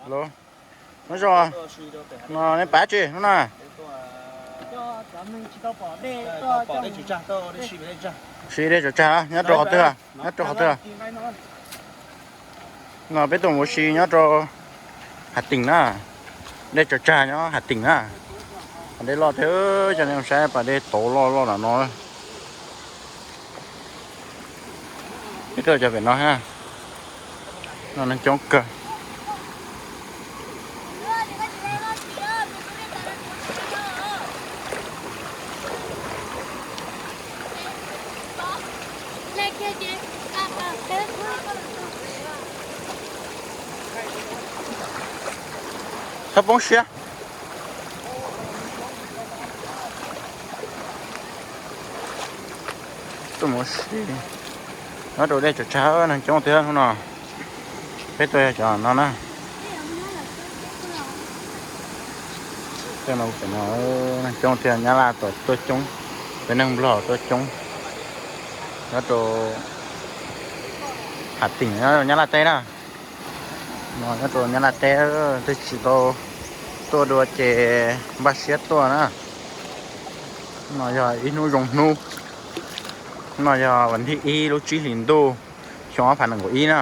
Los, nyob zoo, no nej pab tsi hnub no? Siv dej tsaws tsag nyob rau qhov twg? Nyob rau qhov twg? No peb tuaj mus ua si nyob rau Hà Tĩnh na. Dej tsaws tsag nyob Hà Tĩnh na. Dej loj thiab, coj nej saib pas dej tauv loj loj nram no. Peb tuaj cov pem no ha. No neeg coob kawg. Txhob poob siab. Tuaj mus ua si nyob rau dej tsaws tsag, neeg coob tiag hnub no. Peb tuaj yog cov no na. Tej no, neeg coob tiag, Nyab Laj tuaj coob, peb neeg Nplog tuaj coob. Nyob rau Hà Tĩnh, nyob rau Nyab Laj teb na. No nyob rau Nyab Laj teb, twb tsis tau tuaj dua ces npaj siab tuaj na. No yog ib hnub zoo hnub. No yog vas thib ib lub tsib hlis ntuj xyoo ob phav nees nkaum ib na.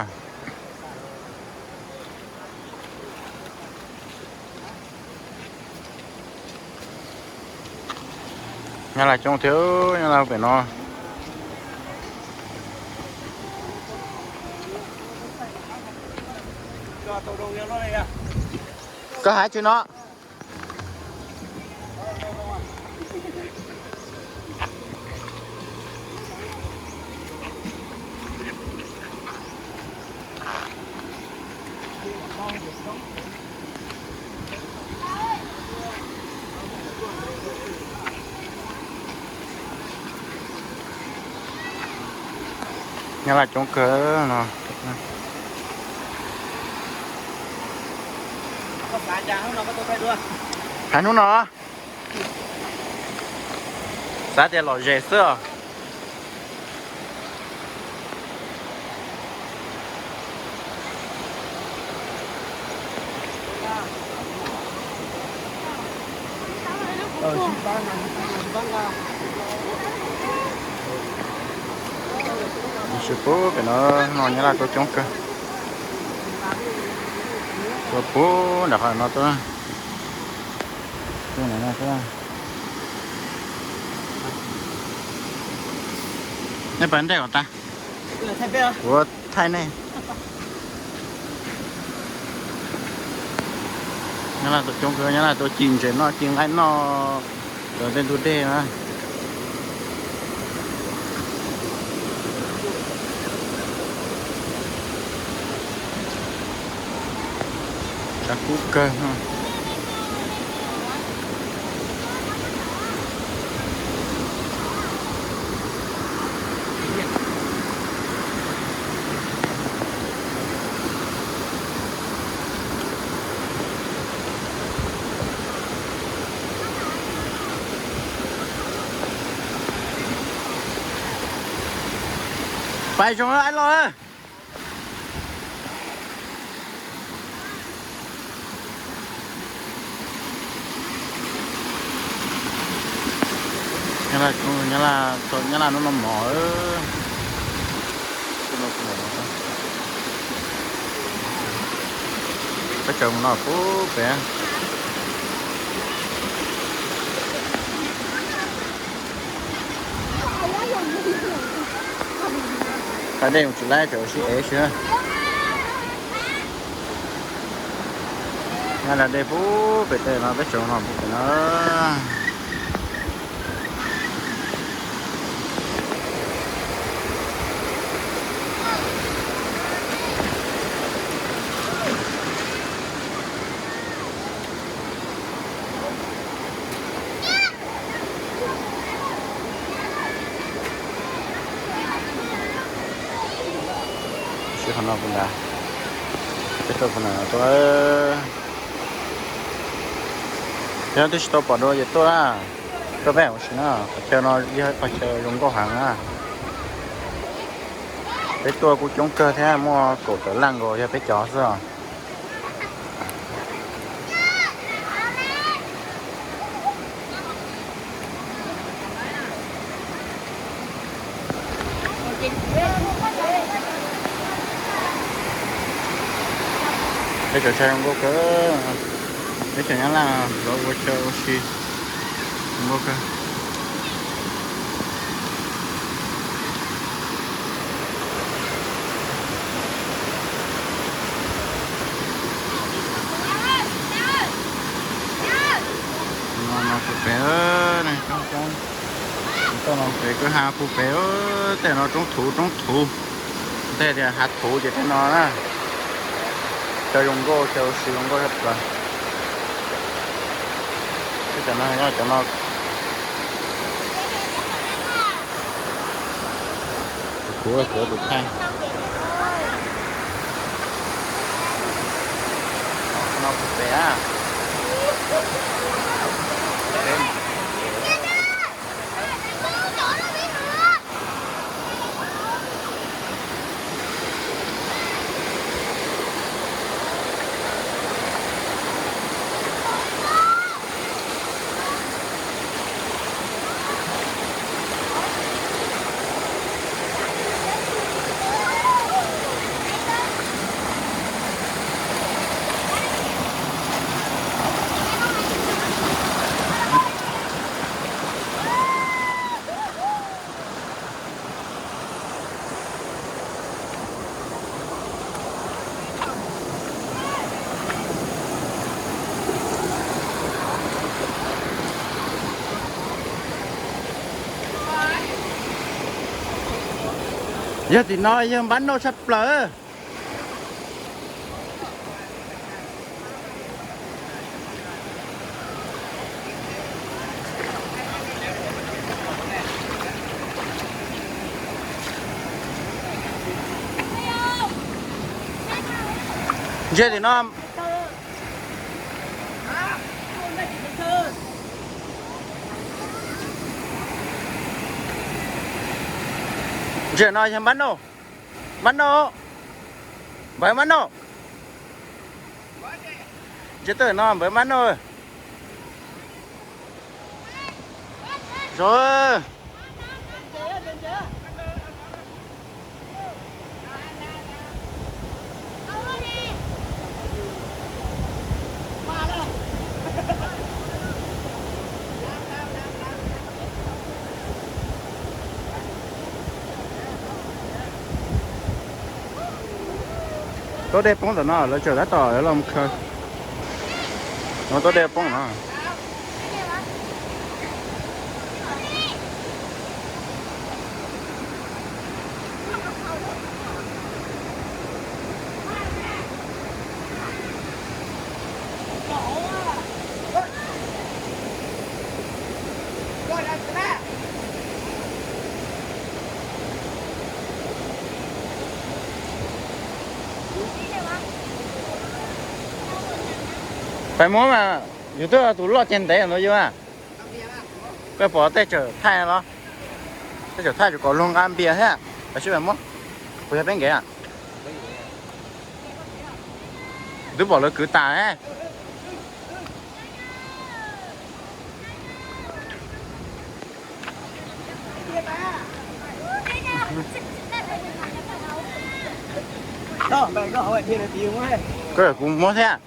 Nyab Laj coob thiab, Nyab Laj pem no. Koj hais tsis no. Nyab Laj coob kawg no. Hais hnub no, xav tias lom zem xwb os. Tsis pub pem no, no Nyab Laj tuaj coob kawg. Tuaj puag nram qhov no tuaj. Nej pas ntej kom tas, kuv thaij nej. Nyab Laj tuaj coob kawg, Nyab Laj tuaj ci ntses noj ci nqaij noj rau tej ntug dej na. Tshav kub kawg. Pais zoo aib los. Nyab Laj, Nyab Laj hnub no mos. Peb tsaws mus no puag pem. Qab dej mus tsis laib, tseem ua si ev xwb. Nyab Laj dej puag pem tej no, peb tsaws no puag pem no. Sib qhov no puag nrad, peb tuaj puag nrad tuaj. Yog twb tsis tau pom dua ces tuaj na. Tuaj peb ua si na, qhov chaw no yog qhov chaw zoo nkauj heev na. Peb tuaj kuj coob kawg thiab, muaj kaum tawm leej nkaus yog peb cov xwb os. Teb chaws saib zoo nkauj kawg, teb chaws Nyab Laj los ua chaw ua si zoo nkauj kawg. No no puv pem, coob coob, toj no pem kwj ha puv pem, tej no roob thuv roob thuv, tej tias hav thuv ces tej no na. Chaw zoo nkauj, chaw ua si zoo nkauj tshaj plaws. Cov no, cov no. Kuv, kuv tus thaij. No puv pem. Yog tim no yog npab noj tshaj plaws. Ntsia tim no. Ntsia no yog npab noj. Npab noj. Npawg npab noj. Ntsia tuaj no npawg npab noj. Zoo. Tau dej poob ntawm no lawv tseem tab tom los mus khaws. No tau dej poob no. Pais muab mas, yus twb tus loj ceg ntev ntawd yus. Koj pom tej tseem thaij los? Tej tseem thaij tsuas kom luag nqa npias thiab. Pais sib pais muab, kuv yog peb nkev. Twb pom lawv kwv tas. Koj, kuv muab thiab.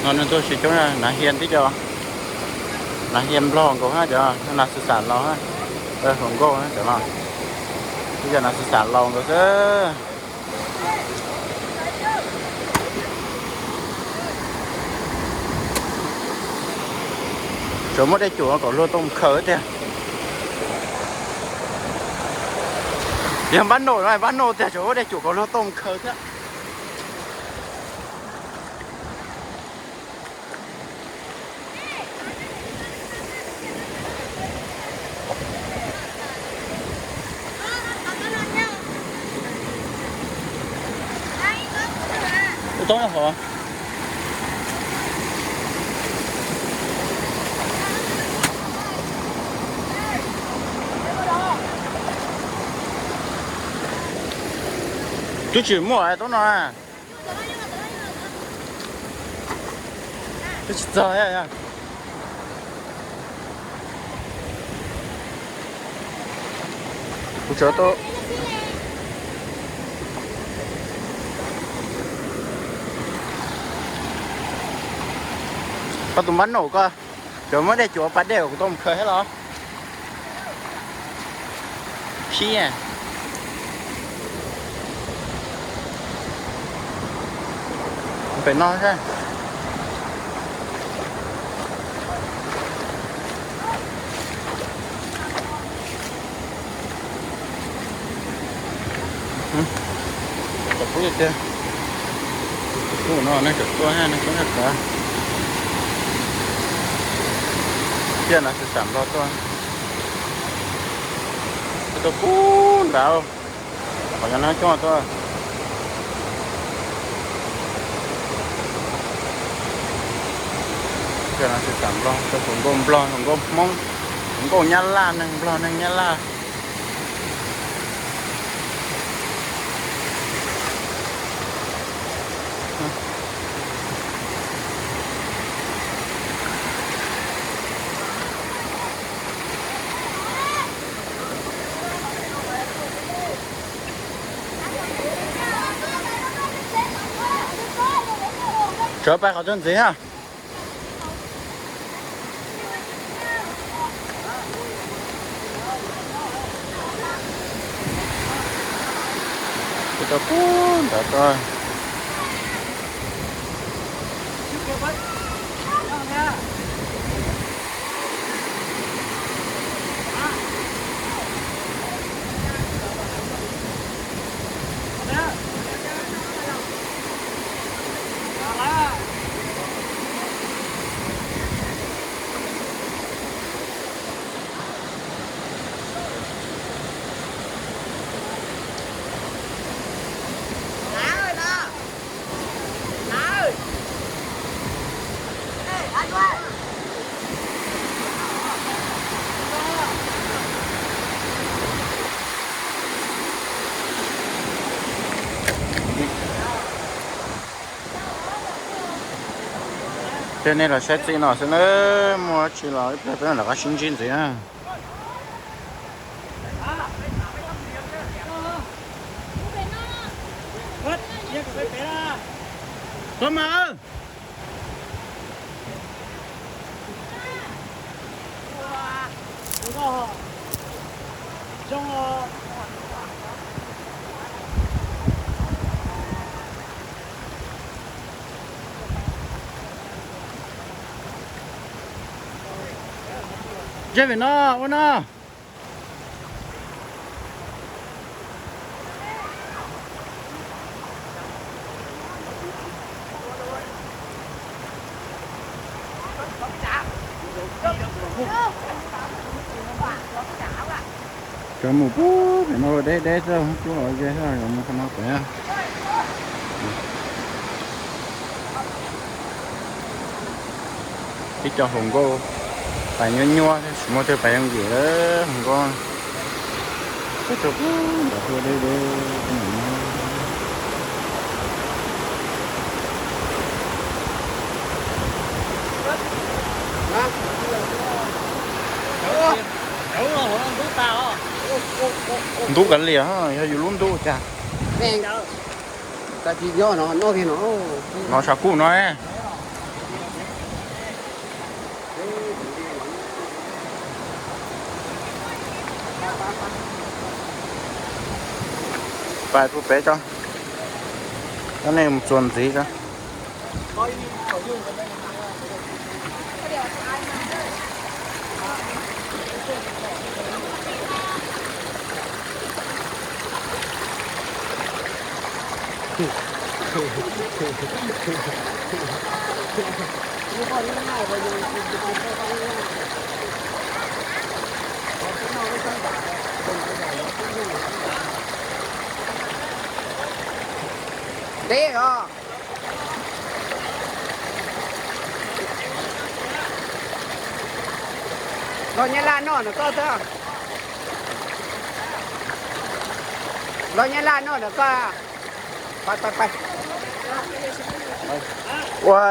No nws tuaj tsis coob, nas hia tib co, nas hia nplog nkaus hab cov nas xwm xam laus hab, hluas nkauj cov no, tib co nas xwm xam laus nkaus xwb. Tsuas muab dej cum kom luag tau mus khaws tiag. Yog npab noj no, npab noj tiag, tsuas muab dej cum kom luag tau mus khaws thiab. Toob hov. Twb tsis muaj toob no. Twb tsis txog. Kuv tsawv tau. Koj tus npab num koj, cov muab dej cuav pas dej kuv tau mus khaws thiab los? Phij. Pem no thiab. Cov pub tiag tiag. Tus pub no nej cov tuaj nej tuaj nej kav. Tiaj no xav xam Nplog tuaj. Tuaj pub nrad. Qhov no coob tuaj. Tiaj no xav xam Nplog, tuaj hluas nkauj Nplog, hluas nkauj Hmoob, hluas nkauj Nyab Laj, neeg Nplog neeg Nyab Laj. Tsawv pais qhov twg ntxiv na. Tau pub ntawd tuaj. Ces nej los saib txij no xwb na, muaj dab tsi los ib pliag peb mam rov qab sib ntsib ntxiv na. Tuaj mas. Zej vim no ua no. Cov mus pub pem no deb deb xwb, cub los ze xwb, mus qhov no pem. Ib co hluas nkauj pais nyuaj nyuaj, tsis muaj twg pais yooj yim lawm hluas nkauj. Ib co pub nram tua deb deb. Ntub kav liam, yog yus lub ntub cas. No tshav kub no. Pais pub pem tso, coj nej mus txuas ntxiv tso. Deb os. Los Nyab Laj noj ntawm koj xwb. Los Nyab Laj noj ntawm koj. Pais, pais, pais. Ua,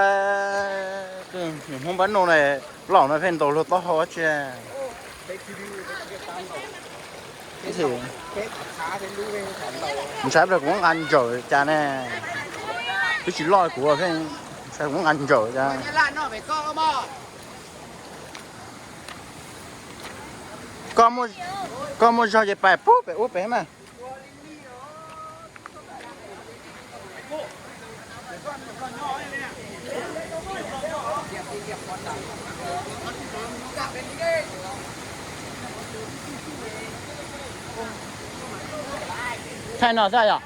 Hmoob npab noj na, los no pheej ntaus luag taub hau tsi. Ntshai pliag kuv muab nqa ntsawm cas ne. Twb tsis loj kuv pheej ntshai kuv muab nqa ntsawm cas. Koj muaj zog ces pais pub pem ub pem mas. Thaij no xwb yom.